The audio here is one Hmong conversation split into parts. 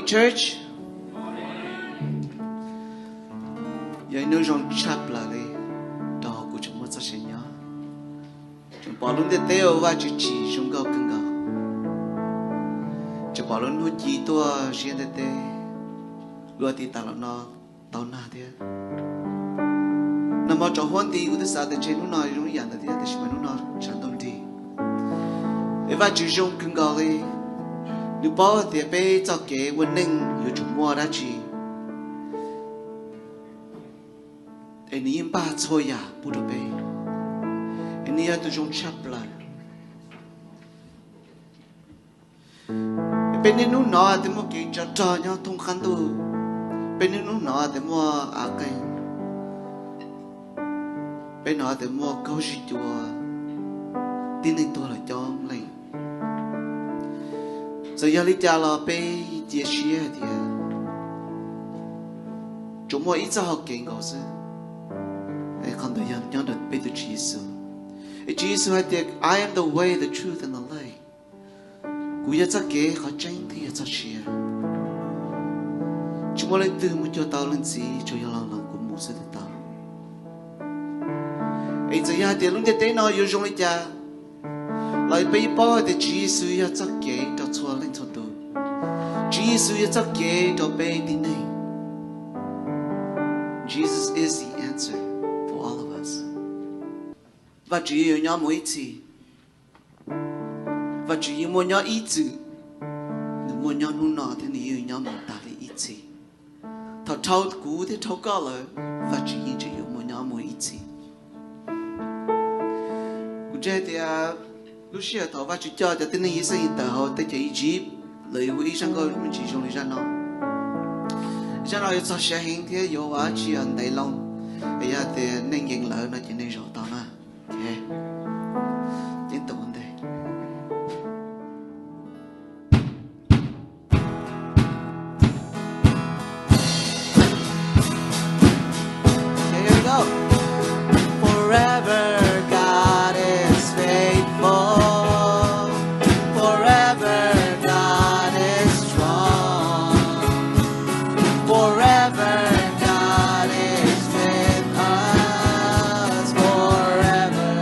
Church, yog ib hnub zoo tshaj plaws li rau kuv tseem muaj txoj sia nyob. Tseem pom lub ntiaj teb uas Vajtswv tsim zoo nkauj kawg nkaus. Tseem pom lub hnub ci tuaj ziab ntiaj teb, lub hais tias tas los no tau nag thiab. Nag hmo tsaus huab nti kuv twb xav tias ntshe hnub no zoo ib yam ntawd thiab, tiam sis mas hnub no tshav ntuj nrig. Es Vajtswv zoo kawg nkaus li, nws paub hais tias peb txoj kev ua neej yuav tsum muaj dab tsi, es nws yeej npaj txhua yam pub rau peb, es nws yog tus zoo tshaj plaws. Peb niaj hnub hnov tias muaj kev tsov rog nyob thoob qab ntuj, peb niaj hnub hnov tias muaj av qeeg, peb hnov tias muaj kaub zig cua, tib neeg tuag lawm coob leej. Txawm yog li cas los peb cia siab hais tias tsuas muaj ib txoj hau kev nkaus xwb, es qhov ntawd yog nyob ntawm peb tus Tswv Yexus. Es Tswv Yexus hais tias, I am the way, the truth and the life. Kuv yog txoj kev, qhov tseeb thiab yog txoj sia. Tsis muaj leej twg mus cuag tau leej Txiv, tsuas yog los ntawm kuv mus xwb thiaj tau. Es txawm yog hais tias lub ntiaj teb no yuav zoo li cas los peb yeej paub hais tias Tswv Yexus yog txoj kev rau txhua leej txhua tus. Tswv Yexus yog txoj kev rau peb tib neeg. Jesus is the answer for all of us. Vajtswv yuav nyob mus ib txhis. Vajtswv yeej muaj nyob ib txwm, nws muaj nyob hnub no thiab nws yeej yuav nyob mus tas li ib txhis. Thaum dhau kuv thiab dhau koj lawm, Vajtswv yeej tseem yuav muaj nyob mus ib txhis. Kuv ntseeg tias lub sij hawm thaum Vajtswv coj cov tib neeg Yixalayees tawm hauv teb chaws Iziv, lawv yuav hu ib zaj nkauj me ntsis zoo li zaj no. Zaj no yuav txog siav heev thiab yuav ua dab tsi ntev loo, es yog tias nej nkees lawm no ces nej zaum tau na. Ceeb toom ua ntej. Okay, here we go. Forever God is faithful. Forever God is strong. Forever God is with us. Forever.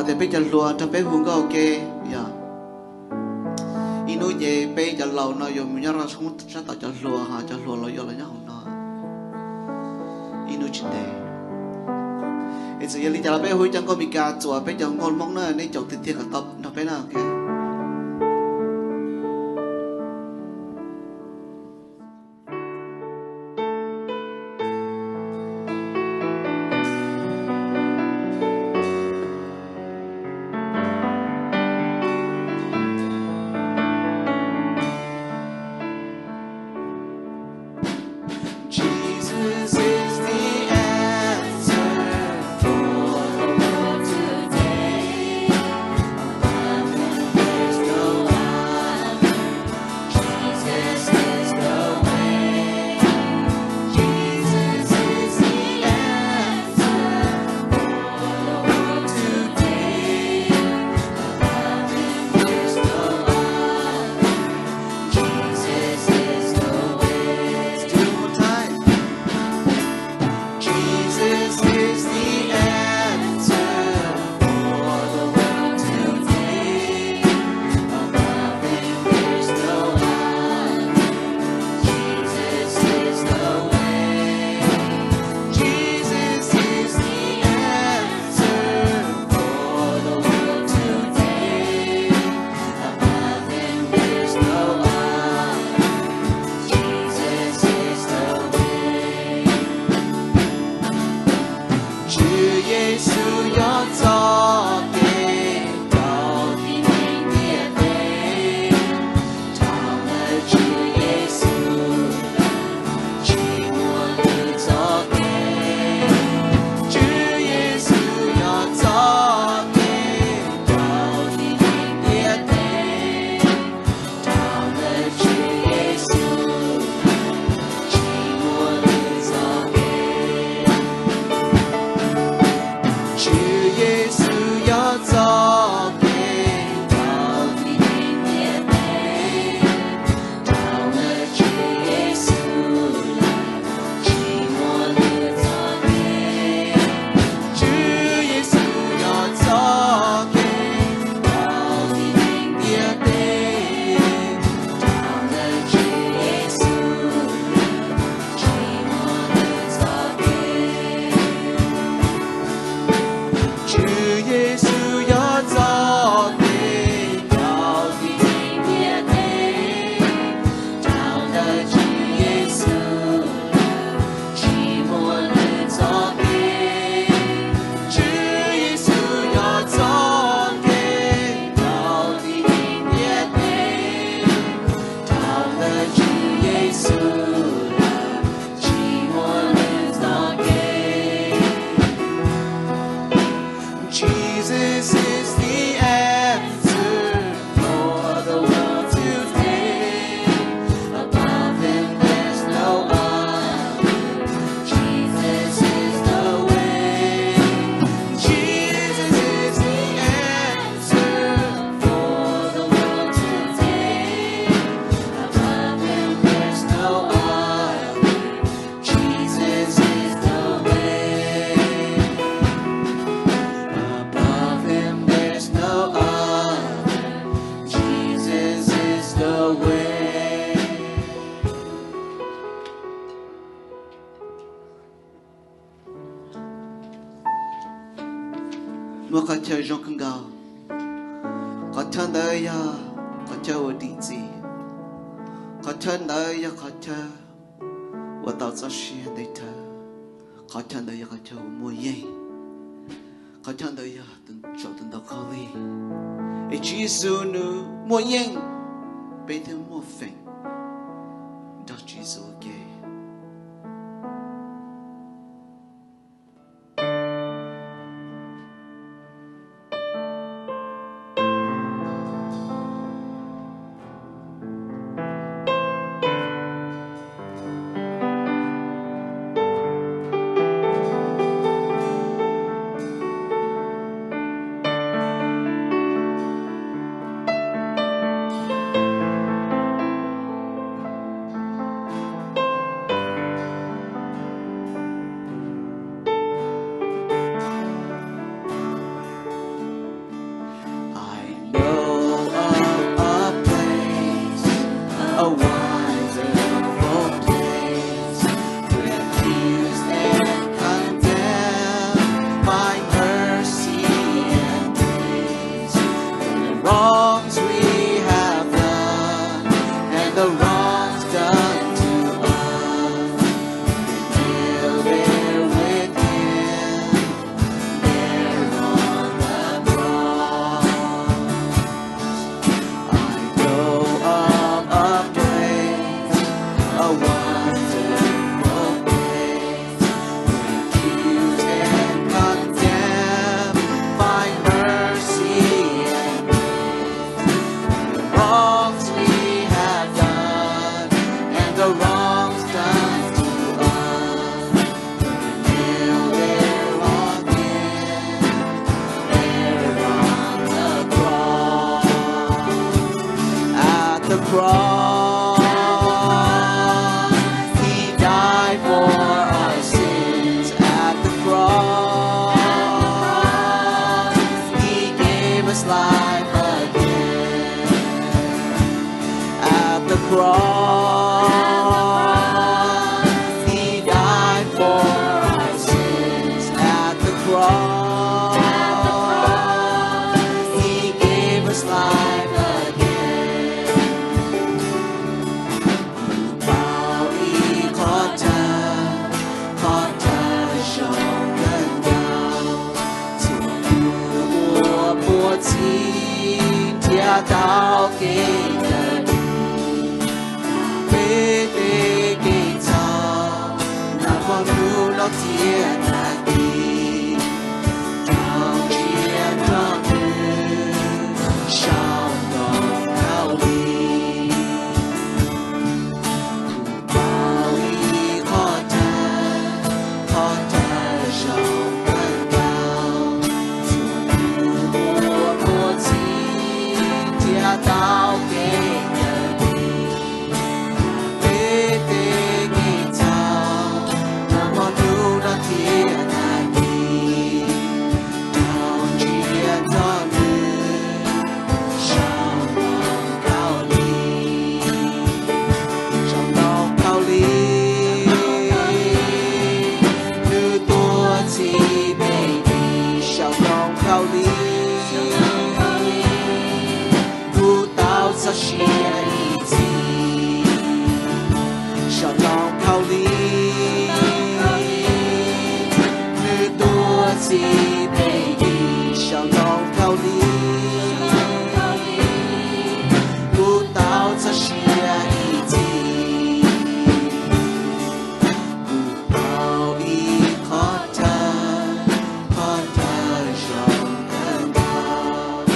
Ces peb cov hluas nrog peb hu nkauj ua ke, yog ib hnub ces peb cov laus no yuav mus nyob rau sab tom cov hluas, ho cov hluas los yuav los nyob hauv no ib hnub tsis ntev. Es txawm yog li cas los peb hu ib co nkauj Meskas txuas peb cov nkauj Hmoob na, nej caum tiag tiag kom tau nrog peb na. Muaj qhov chaw zoo kawg nkaus. Qhov chaw ntawd yog qhov chaw uas dim txim. Qhov chaw ntawd yog qhov chaw uas tau txoj sia ntev dhawv. Qhov chaw ntawd yog qhov chaw uas muaj yeej. Qhov chaw ntawd yog saum tus ntoo khaub lig. Es Tswv Yexus nws muaj yeej, peb thiaj muaj feem nrog Tswv Yexus ua ke. wonderful place, refuse and condemn by mercy and grace. The wrongs we have done and the wrongs done to us, nailed there with Him there on the cross. I know of a place, a wonderful place, accused and condemned by mercy and grace. The wrongs we have done and the wrongs done to us, nailed there on Him there on the cross. At the cross, He died for our sins. At the cross, He gave us life again. At the cross, He died for our sins. At the cross, He gave us life again. Kuv paub ib qho chaw, qho chaw zoo kawg nkaus, txhua tus uas puav txhij thiab tau kev cawm dim, peb tej kev txhaum, nag hmo hnub no thiaj tag kis, rau ntsia nrog Nws saum ntoo Khauvlij. Kuv paub ib qho chaw, qho chaw zoo kawg nkaus, txhua tus uas puav txhij thiab tau kev cawm dim, peb tej kev txhaum, nag hmo hnub no thiaj tag kis, rau ntsia nrog Nws saum ntoo Khauvlij. Saum ntoo Khauvlij, Nws tuav txim peb dim. Saum ntoo Khauvlij, kuv tau txoj sia ib txhis. Saum ntoo Khauvlij, Nws tuav txim peb dim. Saum ntoo Khauvlij, kuv tau txoj sia ib txhis. Kuv paub ib qho chaw, qho chaw zoo kawg nkaus.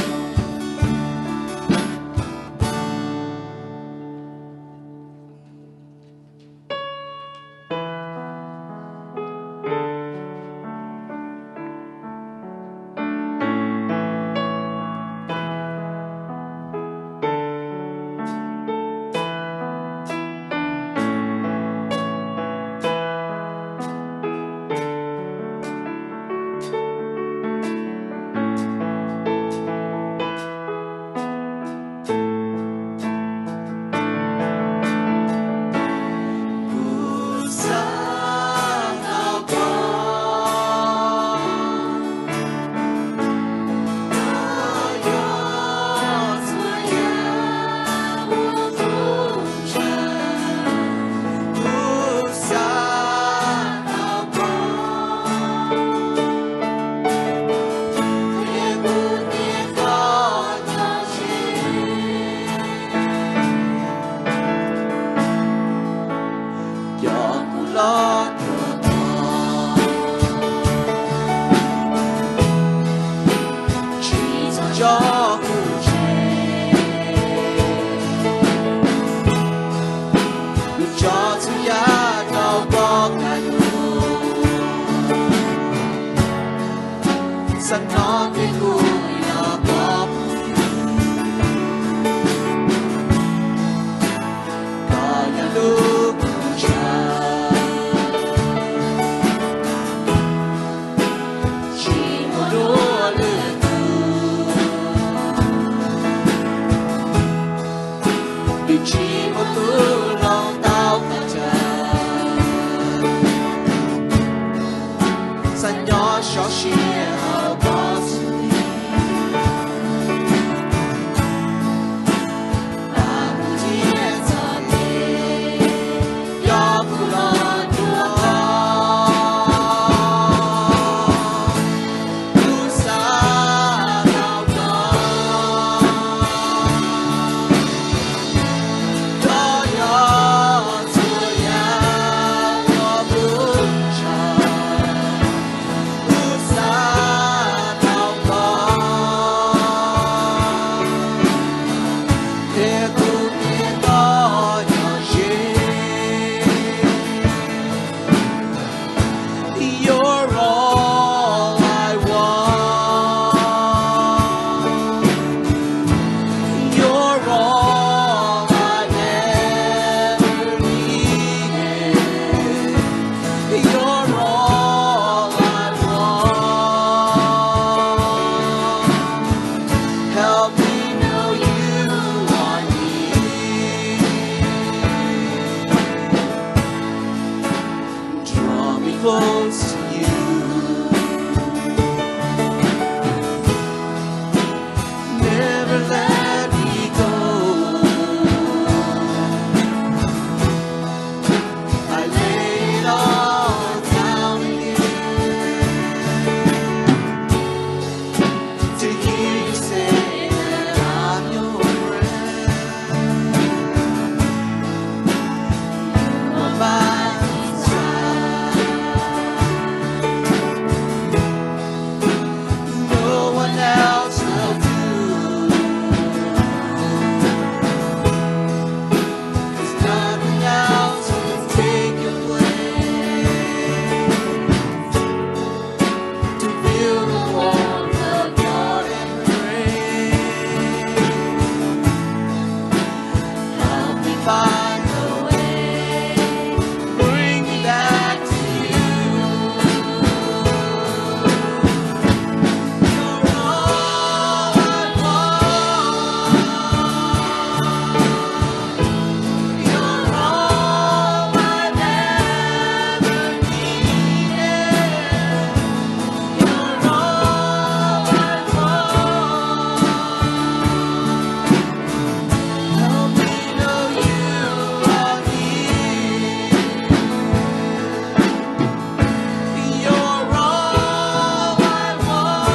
Cov kuv los tuaj tos, tsis txhob tso kuv tseg. Kuv tso txhua yam rau koj kaj ntug, xav hnov tej lus los koj pum yus. Koj yog lub kws tshav, tsis muaj dua lwm tus, vim tsis Kuv tub hloov tau koj cawm, xav nyob sov siab hauv koj txoj kev, pab kuv thiaj txom nyem, coj kuv los dua koj. Kuv xav tau koj, koj yog txhua yam uas kuv ntshaw. Kuv xav tau koj thiab kuv tias koj nyob ze. You're all I want. You're all I've ever needed. You're all I want. Help me know you are near. Draw me close to you. Never let me go. I lay it all down again to hear you say that I'm your friend. You are my desire. No one else will do. 'Cause nothing else will take your place. To feel the warmth of your embrace. Help me find a way, bring me back to you. You're all I want. You're all I've ever needed. You're all I want. Help me know you are near. You're all I want.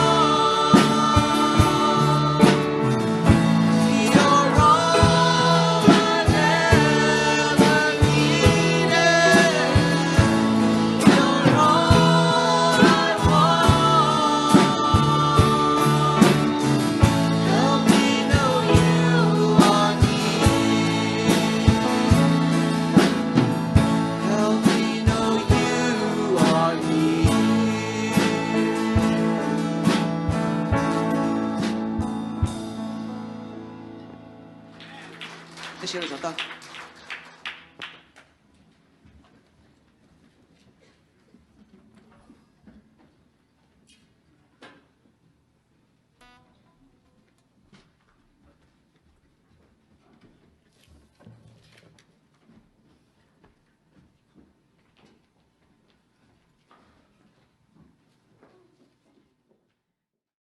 You're all I've ever needed. You're all I want. Help me know you are near. Help me know you are near. Tej siab lug tau tag.